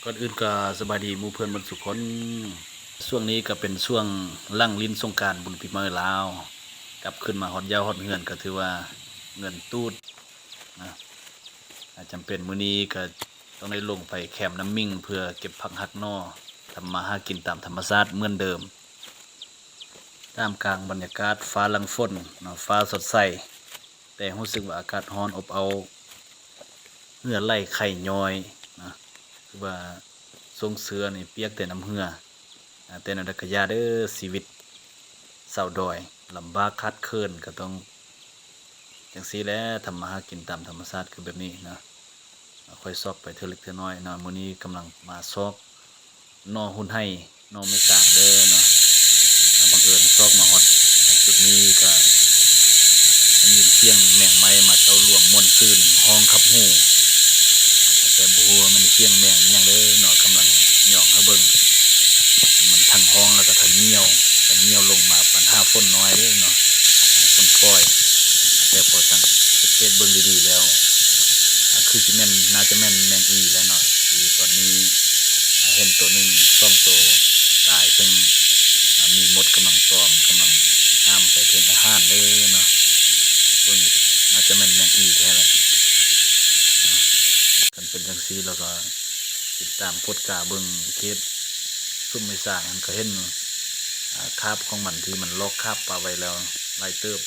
ກ່ອນອື່ນກໍສະບາຍດີໝູ່ເພື່ອນໝົດທຸກຄົນ. ຊ່ວງນີ້ກໍເປັນຊ່ວງຫຼັງຫຼິ້ນສົງການບຸນປີໃໝ່ລາວ, ກັບຄືນມາຮອດເຍົາຮອດເຮືອນກໍຖືວ່າເງິນຕູດນະ. ອາ ຈຳເປັນມື້ນີ້ກໍຕ້ອງໄດ້ລົງໄປແຄມນ້ຳມິງ ເພື່ອເກັບຜັກຫັກໜໍ່ ທຳມາຫາກິນຕາມທຳມະຊາດເໝືອນເດີມ. ທ່າມກາງບັນຍາກາດຟ້າຫຼັງຝົນເນາະ, ຟ້າສົດໃສ ແຕ່ຮູ້ສຶກວ່າອາກາດຮ້ອນອົບເອົ້າ, ເຫື່ອໄຫຼໄຂ້ຍ້ອຍນະ, ຄືວ່າຊົງເສື້ອນີ້ປຽກແຕ່ນ້ຳເຫື່ອ. ອາ ແຕ່ແນວໃດກໍຢ່າເດີ, ຊີວິດຊາວດອຍລຳບາກຂາດເຂີນ ກໍຕ້ອງຈັ່ງຊີ້ແຫຼະ, ທຳມາຫາກິນຕາມທຳມະຊາດຄືແບບນີ້ນະ. ອາ ຄ່ອຍຊອກໄປເທື່ອເລັກເທື່ອນ້ອຍເນາະ. ມື້ນີ້ກຳລັງມາຊອກໜໍ່ຮຸ່ນໄຮ່ ໜໍ່ໄມ້ສາງເດີເນາະ. ອາ ບັງເອີນຊອກມາຮອດຈຸດນີ້ ກະໄດ້ຍິນສຽງແມງໄມ້ມາເຕົ້າລວມມ່ວນຊື່ນ ຮ້ອງຂັບຫູ, ແຕ່ບໍ່ຮູ້ວ່າແມ່ນສຽງແມງອີ່ຫຍັງເດີເນາະ. ກຳລັງຍ້ອງໃຫ້ເບິ່ງ, ມັນທັງຮ້ອງ ແລ້ວກະທັງຍ່ຽວ, ທັງຍ່ຽວລົງມາປານຫາຝົນນ້ອຍເດີເນາະ, ຝົນປ່ອຍ. ແຕ່ພໍສັງເກດເບິ່ງດີໆແລ້ວ ອາ ຄືຊິແມ່ນ ໜ້າຈະແມ່ນແມງອີ່ແຫຼະເນາະ. ຄືຕອນນີ້ ອາ ເຫັນໂຕໜຶ່ງສອງໂຕຕາຍ, ເຊິ່ງ ອາ ມີມົດກຳລັງຕອມ ກຳລັງຫ້າມໄປເປັນອາຫານເດີເນາະ. ເບິ່ງ ໜ້າຈະແມ່ນແມງອີ່ແທ້ແຫຼະເນາະ. ຄັນເປັນຈັ່ງຊີ້ແລ້ວກໍຕິດຕາມກວດກາເບິ່ງເຂດສຸມໄມ້ສາງ ກໍເຫັນ ອາ ຄາບຂອງມັນທີ່ມັນລອກຄາບປະໄວ້ແລ້ວຫຼາຍເຕີບ.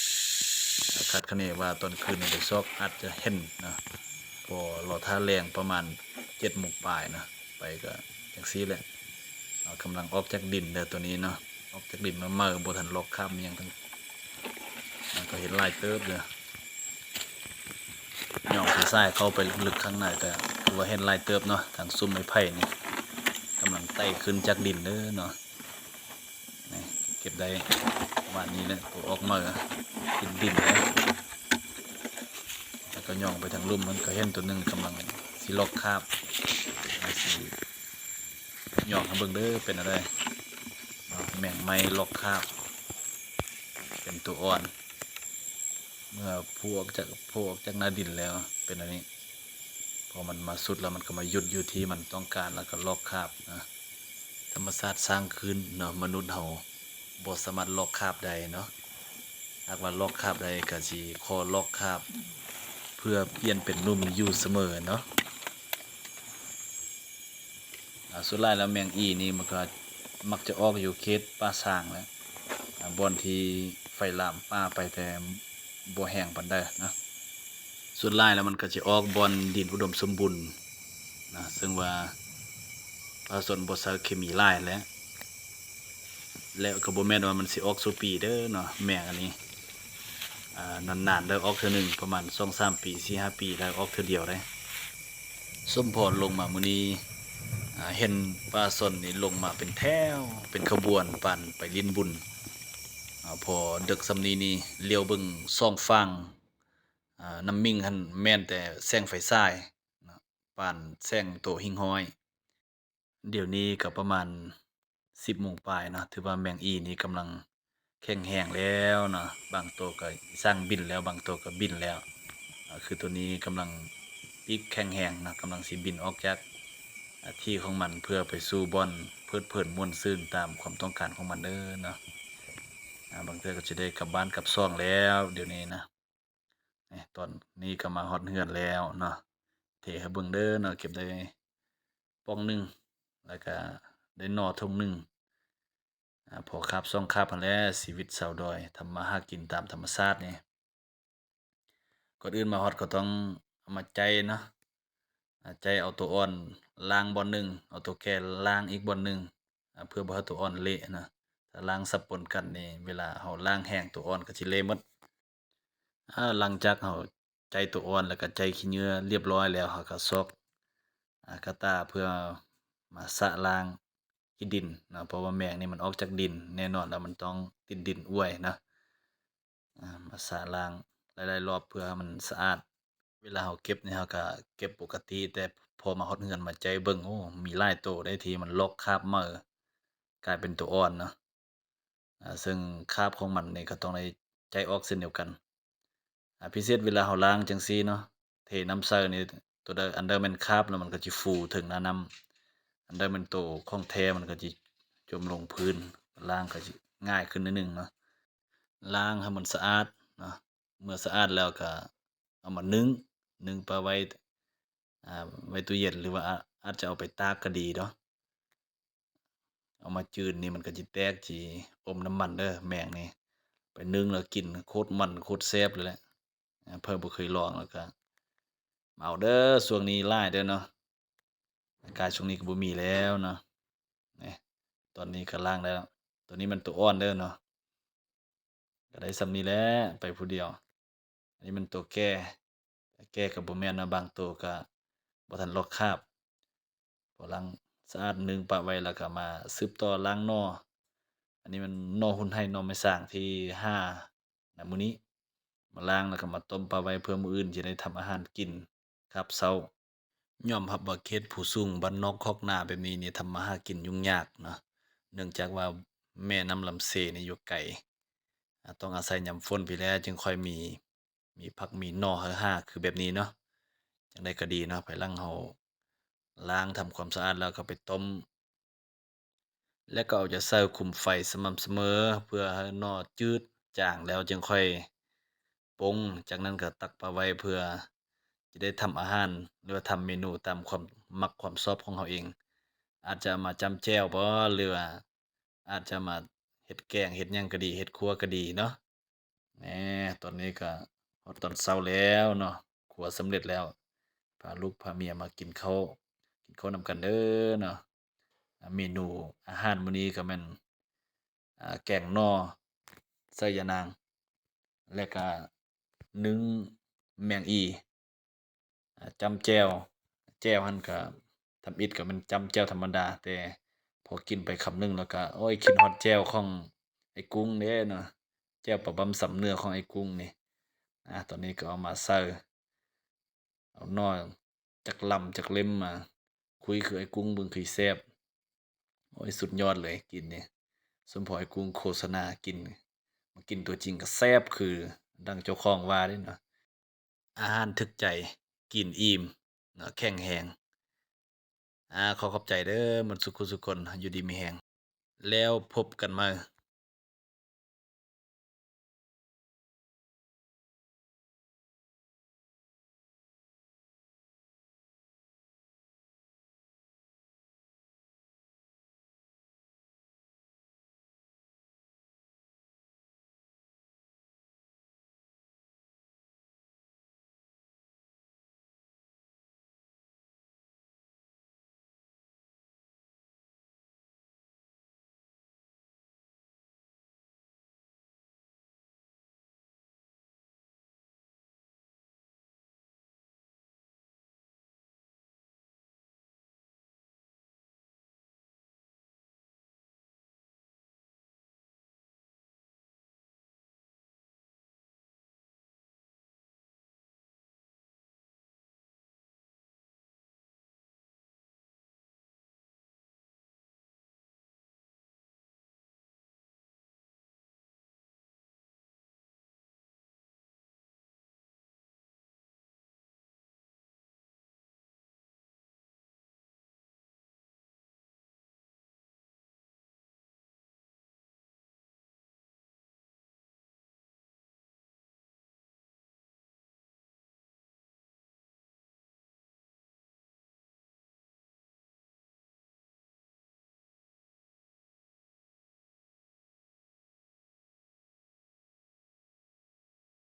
ອາ ຄາດຄະເນວ່າຕອນຄືນນີ້ໄປຊອກອາດຈະເຫັນນະ, ເພາະລໍຖ້າແລງປະມານເຈັດໂມງປາຍນະ, ໄປກໍຈັ່ງຊີ້ແຫຼະ. ອາ ກຳລັງອອກຈາກດິນເດີໂຕນີ້ເນາະ, ອອກຈາກດິນມາໃໝ່ ບໍ່ທັນລອກຄາບອີ່ຫຍັງທັງ ອາ ກໍເຫັນຫຼາຍເຕີບເດີ. ຍ່ອງສາຍໆເຂົ້າໄປເລິກໆຂ້າງໃນ ກໍຖືວ່າເຫັນຫຼາຍເຕີບເນາະ, ທາງຊຸມໄມ້ໄຜ່ນີ້ກຳລັງໄຕ່ຂຶ້ນຈາກດິນເດີເນາະ. ນີ້ເກັບໄດ້ປະມານນີ້ແຫຼະ, ໂຕອອກມາກິນດິນເດ້. ແລ້ວກໍຍ່ອງໄປທາງລຸ່ມ ມັນກໍເຫັນໂຕໜຶ່ງກຳລັງຊິລອກຄາບ, ຊິຍ່ອງໃຫ້ເບິ່ງເດີ ເປັນແນວໃດເນາະ. ແມງໄມ້ລອກຄາບ ເປັນໂຕອ່ອນ. ເມື່ອໂຜອອກຈາກ ໂຜອອກຈາກໜ້າດິນແລ້ວເປັນອັນນີ້, ພໍມັນມາສຸດແລ້ວ ມັນກໍມາຢຸດຢູ່ທີ່ມັນຕ້ອງການ ແລ້ວກໍລອກຄາບນະ. ທຳມະຊາດສ້າງຂຶ້ນເນາະ, ມະນຸດເຮົາບໍ່ສາມາດລອກຄາບໄດ້ເນາະ. ຫາກວ່າລອກຄາບໄດ້ ກໍຊິຂໍລອກຄາບເພື່ອປ່ຽນເປັນໜຸ່ມຢູ່ສະເໝີເນາະ. ອາ ສ່ວນຫຼາຍແລ້ວແມງອີ່ນີ້ມັນກໍມັກຈະອອກຢູ່ເຂດປ່າຊາງແຫຼະ, ອາ ບ່ອນທີ່ໄຟລາມປ່າໄປແຕ່ບໍ່ແຮງປານໃດນະ. ສ່ວນຫຼາຍແລ້ວມັນກໍຈະອອກບ່ອນດິນອຸດົມສົມບູນນະ, ເຊິ່ງວ່າປະຊາຊົນບໍ່ໃຊ້ເຄມີຫຼາຍແຫຼະ. ແລະ ກໍບໍ່ແມ່ນວ່າມັນຊິອອກສູ່ປີເດີເນາະ ແມງອັນນີ້. ອາ ນານໆໄດ້ອອກເທື່ອໜຶ່ງ, ປະມານສອງສາມປີ ສີ່ຫ້າປີໄດ້ອອກເທື່ອດຽວເດ້. ສົມພໍລົງມາມື້ນີ້ ອາ ເຫັນປະຊາຊົນນີ້ລົງມາເປັນແຖວ ເປັນຂະບວນປານໄປຫຼິ້ນບຸນ. ອາ ພໍເດິກສ່ຳນີ້ນີ້ ຫຼຽວເບິ່ງສອງຝັ່ງ ອາ ນ້ຳມິງຫັ້ນ ແມ່ນແຕ່ແສງໄຟສາຍ ປານແສງໂຕຫິ້ງຫ້ອຍ. ດຽວນີ້ກໍປະມານສິບໂມງປາຍເນາະ, ຖືວ່າແມງອີ່ນີ້ກຳລັງແຂງແຮງແລ້ວເນາະ, ບາງໂຕກໍສ້າງບິນແລ້ວ ບາງໂຕກໍບິນແລ້ວ. ອາ ຄືໂຕນີ້ກຳລັງປີກແຂງແຮງເນາະ, ກຳລັງຊິບິນອອກຈາກ ອາ ທີ່ຂອງມັນ ເພື່ອໄປສູ່ບ່ອນເພີດເພີນມ່ວນຊື່ນຕາມຄວາມຕ້ອງການຂອງມັນເດີເນາະ. ອາ ບາງເທື່ອກໍຈະໄດ້ກັບບ້ານກັບຊ່ອງແລ້ວດຽວນີ້ນະ. ນີ້ ຕອນນີ້ກໍມາຮອດເຮືອນແລ້ວເນາະ, ເທໃຫ້ເບິ່ງເດີເນາະ, ເກັບໄດ້ປ່ອງໜຶ່ງ ແລ້ວກໍໄດ້ໜໍ່ຖົງໜຶ່ງ. ອາ ພໍຄາບສອງຄາບຫັ້ນແຫຼະ ຊີວິດຊາວດອຍ ທຳມາຫາກິນຕາມທຳມະຊາດນີ້. ກ່ອນອື່ນມາຮອດກໍຕ້ອງເອົາມາໄຈເນາະ, ອາ ໄຈເອົາໂຕອ່ອນລ້າງບ່ອນໜຶ່ງ ເອົາໂຕແກ່ລ້າງອີກບ່ອນໜຶ່ງ ອາ ເພື່ອບໍ່ໃຫ້ໂຕອ່ອນເລະນະ. ຖ້າລ້າງສັບປົນກັນນີ້ ເວລາເຮົາລ້າງແຮງ ໂຕອ່ອນກໍຊິເລະໝົດ. ອາ ຫຼັງຈາກເຮົາໄຈໂຕອ່ອນ ແລ້ວກໍໄຈຂີ້ເຫຍື້ອລຽບຮ້ອຍແລ້ວ ເຮົາກໍຊອກ ອາ ກະຕ່າເພື່ອມາສະລ້າງຂີ້ດິນເນາະ, ເພາະວ່າແມງນີ້ມັນອອກຈາກດິນ ແນ່ນອນແລ້ວມັນຕ້ອງຕິດດິນອວຍນະ. ອາ ມາສະລ້າງຫຼາຍໆລອບເພື່ອໃຫ້ມັນສະອາດ. ເວລາເຮົາເກັບນີ້ ເຮົາກະເກັບປົກກະຕິ, ແຕ່ພໍມາຮອດເຮືອນມາໄຈເບິ່ງ ໂອ້ ມີຫຼາຍໂຕເດ້ທີ່ມັນລອກຄາບເໝີ ກາຍເປັນໂຕອ່ອນເນາະ. ອາ ເຊິ່ງຄາບຂອງມັນນີ້ກໍຕ້ອງໄດ້ໄຈອອກເຊັ່ນດຽວກັນ. ອາ ພິເສດເວລາເຮົາລ້າງຈັ່ງຊີ້ເນາະ, ເທນ້ຳໃສ່ນີ້ ໂຕໃດ ອັນໃດແມ່ນຄາບແລ້ວ ມັນກໍຈະຟູເຖິງໜ້ານ້ຳ. ອັນໃດແມ່ນໂຕຂອງແທ້ ມັນກໍຊິຈົມລົງພື້ນ, ລ້າງກໍຊິງ່າຍຂຶ້ນໜ້ອຍໜຶ່ງເນາະ. ລ້າງໃຫ້ມັນສະອາດເນາະ, ເມື່ອສະອາດແລ້ວກໍເອົາມາໜຶ້ງ, ໜຶ້ງປະໄວ້ ອ່າ ໄວ້ຕູ້ເຢັນ ຫຼືວ່າອາດ ອາດຈະເອົາໄປຕາກກໍດີເນາະ. ເອົາມາຈືນນີ້ມັນກໍຊິແຕກ ຊິອົມນ້ຳມັນເດີ ແມງນີ້. ໄປໜຶ້ງແລ້ວກິນໂຄດມັນໂຄດແຊບເລີຍແຫຼະ. ອ່າ ໃຜບໍ່ເຄີຍລອງແລ້ວກໍມາເອົາເດີ, ຊ່ວງນີ້ຫຼາຍເດີເນາະ, ກາຍຊ່ວງນີ້ກໍບໍ່ມີແລ້ວເນາະ. ນີ້ ຕອນນີ້ກໍລ້າງໄດ້ແລ້ວ. ຕົວນີ້ມັນຕົວອ່ອນເດີເນາະ, ກໍໄດ້ສ່ຳນີ້ແຫຼະ ໄປຜູ້ດຽວ. ອັນນີ້ມັນຕົວແກ່, ແກ່ກໍບໍ່ແມ່ນເນາະ, ບາງໂຕກໍບໍ່ທັນລອກຄາບ. ພໍລ້າງສະອາດ ໜຶ້ງປະໄວ້ ແລ້ວກໍມາສືບຕໍ່ລ້າງໜໍ່. ອັນນີ້ມັນໜໍ່ຮຸ່ນໄຮ່ ໜໍ່ໄມ້ສ້າງ ທີ່ຫານຳມື້ນີ້. ມາລ້າງແລ້ວກໍມາຕົ້ມປະໄວ້ ເພື່ອມື້ອື່ນຈະໄດ້ທຳອາຫານກິນຄາບເຊົ້າ. ຍອມຮັບວ່າເຂດພູສູງ ບ້ານນອກຄອກນາແບບນີ້ນີ້ ທຳມາຫາກິນຫຍຸ້ງຍາກເນາະ, ເນື່ອງຈາກວ່າແມ່ນ້ຳລຳເຊນີ້ຢູ່ໄກ, ອາ ຕ້ອງອາໄສຍາມຝົນພີ້ແຫຼະ ຈຶ່ງຄ່ອຍມີ ມີຜັກມີໜໍ່ໃຫ້ຫາຄືແບບນີ້ເນາະ. ຈັ່ງໃດກໍດີເນາະ, ພາຍຫຼັງເຮົາລ້າງທຳຄວາມສະອາດແລ້ວກໍໄປຕົ້ມ ແລະ ກໍເອົາຈະໃສ່ຄຸມໄຟສະໝ່ຳສະເໝີ ເພື່ອໃຫ້ໜໍ່ຈືດຈາງແລ້ວຈຶ່ງຄ່ອຍປົງ. ຈາກນັ້ນກໍຕັກປະໄວ້ ເພື່ອຈະໄດ້ທຳອາຫານ ຫຼືວ່າທຳເມນູຕາມຄວາມມັກຄວາມຊອບຂອງເຮົາເອງ. ອາດຈະເອົາມາຈ້ຳແຈ່ວບໍ ຫຼືວ່າອາດຈະມາເຮັດແກງເຮັດຫຍັງກໍດີ ເຮັດຄົວກໍດີເນາະ. ແນ່ ຕອນນີ້ກໍຮອດຕອນເຊົ້າແລ້ວເນາະ, ຄົວສຳເລັດແລ້ວ. ພາລູກພາເມຍມາກິນເຂົ້າ ກິນເຂົ້ານຳກັນເດີເນາະ. ອາ ເມນູອາຫານມື້ນີ້ກໍແມ່ນ ອາ ແກງໜໍ່ໃສ່ຢານາງ ແລະກະໜຶ້ງແມງອີ່ ອາ ຈ້ຳແຈ່ວ. ແຈ່ວຫັ້ນກະ ທຳອິດກໍແມ່ນຈ້ຳແຈ່ວທຳມະດາ, ແຕ່ພໍກິນໄປຄຳໜຶ່ງແລ້ວກະ ໂອ້ຍ ຄິດຮອດແຈ່ວຂອງໄອ້ກຸ້ງເດ້ເນາະ, ແຈ່ວປາບ້ຳຊຳເໜືອຂອງໄອ້ກຸ້ງນີ້. ອາ ຕອນນີ້ກໍເອົາມາໃສ່ ເອົາໜໍ່ຈັກລຳຈັກເຫຼັ້ມມາຄຸຍຄືໄອ້ກຸ້ງເບິ່ງຄືແຊບ. ໂອ້ຍ ສຸດຍອດເລີຍກິນນີ້, ສົມພໍໄອ້ກຸ້ງໂຄສະນາກິນ, ມາກິນຕົວຈິງກໍແຊບຄືດັ່ງເຈົ້າຂອງວ່າເດ້ເນາະ. ອາຫານຖືກໃຈ, ກິນອີ່ມເນາະ, ແຂງແຮງ. ອາ ຂໍຂອບໃຈເດີໝົດສຸກຄູ່ສຸກຄົນ, ຢູ່ດີມີແຮງ. ແລ້ວພົບກັນໃໝ່